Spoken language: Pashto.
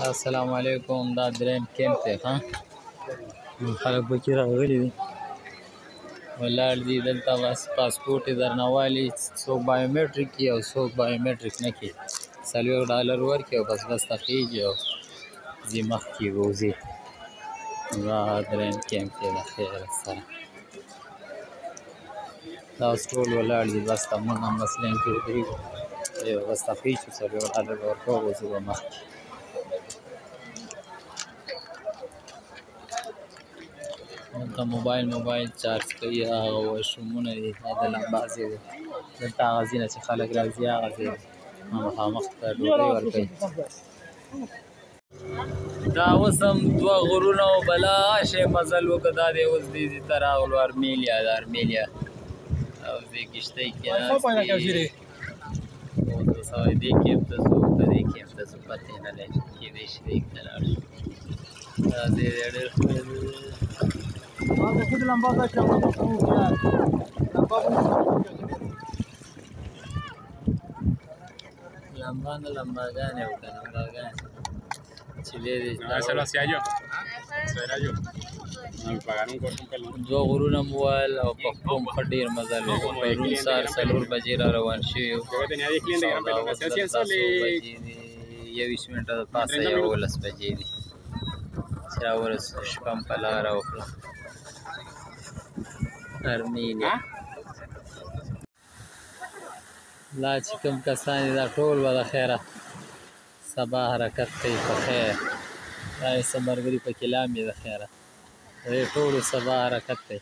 السلام علیکم. دا دریم کیمپ دی، ها خلک پکې راغلي دي، ولاړ دي. دلته بس پاسپورټ یې درنه والي، څوک بایومټریک کي او څوک بایومټریک نه کي. $40 ورکړي او بس بس ته خېژي او ځي مخکې ووځي. دا دریم کیمپ دی د خیره سره. دا اوس ټول ولاړ دي بس ته، موږ هم بس لین کې ودرېږو، یو بس ته خېژو، $40 ورکوو او ځو به مخکې. دلته موبایل چارج کوي، هغه واشرومونه دي، دا د لمبا ځای دی. دلته هغه ځای نه چې خلک راځي هغه ځای دی، مخامخ ته ډوډۍ ورکوي. دا اوس هم دوه غرونه او بلا شی مزل وکړه. دا دی اوس دې ځای ته راغلو، ارمیلیا، د ارمیلیا او دې کښتۍ کې ناست دي. 200 دې کیمپ ته ځو که دې کیمپ ته ځو پته یې نه لګي، کېدای شي دې ته لاړ شو. دا ځای دی ډېر ښکلی دی. لمبا نه لمباګانې وکړه، لمباګانې چې بیا دې No, ese lo hacía yo. Eso era yo. Me pagaron un corte un pelón. دوه غرونه مو ووهل او په خپو مو ښه ډېر مزل وکړ. پرون سهار 4 بجې را روان شوي وو Yo que tenía 10 clientes que او eran دا pelones. اوس Hacía 100 دلته څو soles بجې دي؟ 21 منټه د پاسه 30 minutos. 11 بجې دي چې راورسو. شپه مو په لاره وکړه. ارمینیا ¿Ah? لا چې کوم کسان دي دا ټول به د خیره سبا حرکت کوي په خیر. دا یې څه ملګري پکې لامبي د خیره، د دې ټولو سبا حرکت دی.